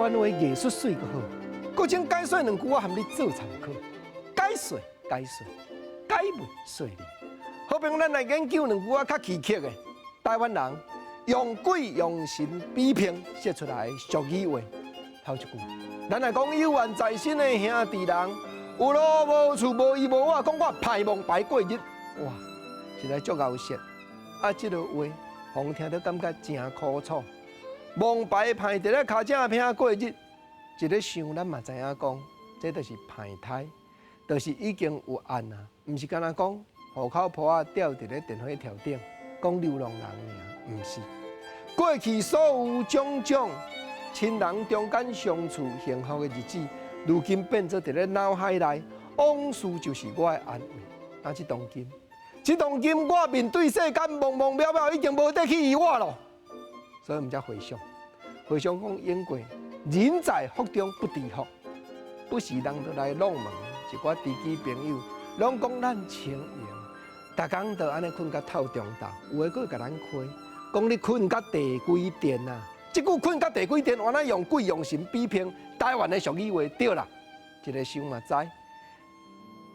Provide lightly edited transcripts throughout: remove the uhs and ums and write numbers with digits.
灣話藝術媠閣好。閣請解說兩句，我含你做參考。解說解說，解密說理。好朋友，咱來研究兩句仔較奇特的台灣人用鬼用神比拼說出來的俗語話。頭一句，咱來講有緣在身的兄弟人，有路無厝無依無我，講我歹摸牌過日，哇，實在足𠢕說。啊，這个話，予人聽著感覺誠苦楚。摸牌歹佇咧跤掌坪過日，一咧想，咱嘛知影講，這就是歹胎，就是已經有案啊，毋是干焦講戶口簿仔吊佇咧電火柱頂，講流浪人爾，毋是。過去所有種種親人中間相處幸福的日子，如今變做佇咧腦海內，往事就是我的安慰。啊，這當今我面對世間茫茫渺渺，已經無得去疑我咯。所以毋才回想，回想講永過人在福中不知福，不時人就來弄問一寡知己朋友，攏講咱清閒，逐工就按呢睏甲透中晝，有的閣會共咱開，講你睏甲第幾電啊？這句睏甲第幾電，原來用鬼用神比拼台灣的俗語話對啦，一个想嘛知，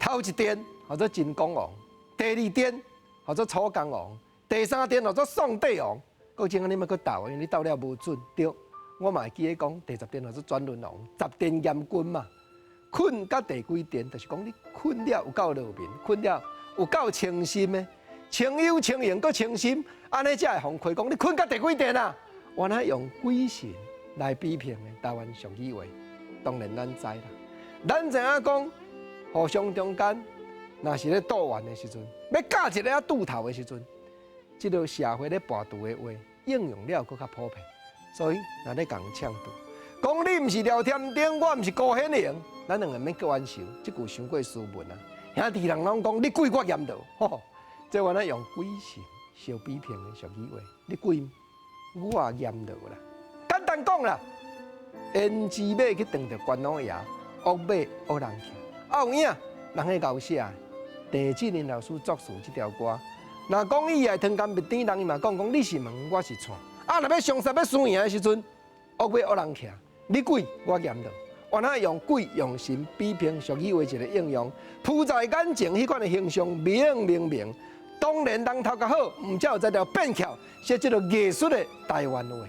頭一電號做秦公王，第二電號做楚江王，第三電號做宋帝王。閣種按呢莫閣鬥，因為你鬥了無準對。我嘛會記得講，第十電號做轉輪王，十電嚴君嘛。睏甲第幾電，就是講你睏了有夠落眠，睏了有夠清心的，清幽清閒閣清心，按呢才會予人開講你睏甲第幾電啊？原來用鬼神來比拼的台灣俗語話，當然咱知啦。咱知影講，互相中間，若是咧鬥緣的時陣，欲咬一个仔拄頭的時陣，這个社會咧跋櫥的話，應用了閣較普遍。所以，若咧共嗆到，講你毋是廖添丁，我毋是辜顯榮，咱兩个免閣冤仇，這句傷過斯文啊。兄弟人攏講你鬼我嚴道，吼，這原來用鬼神相比拼的俗語話，你鬼我嚴道啦。簡單講啦，胭脂馬去撞著關老爺，惡馬惡人騎，啊有影人彼𠢕寫，鄭志霖老師作詞這條歌。若講伊愛糖甘蜜甜，人伊嘛講講你是門，我是串。啊，若欲相殺欲輸贏的時陣，惡馬惡人騎，你鬼我嚴道。原來用鬼用神比拼俗語話一个應用，浮在眼前彼款的形象明明明。當然人頭殼好，毋才有才調變巧，寫這个藝術的台灣話。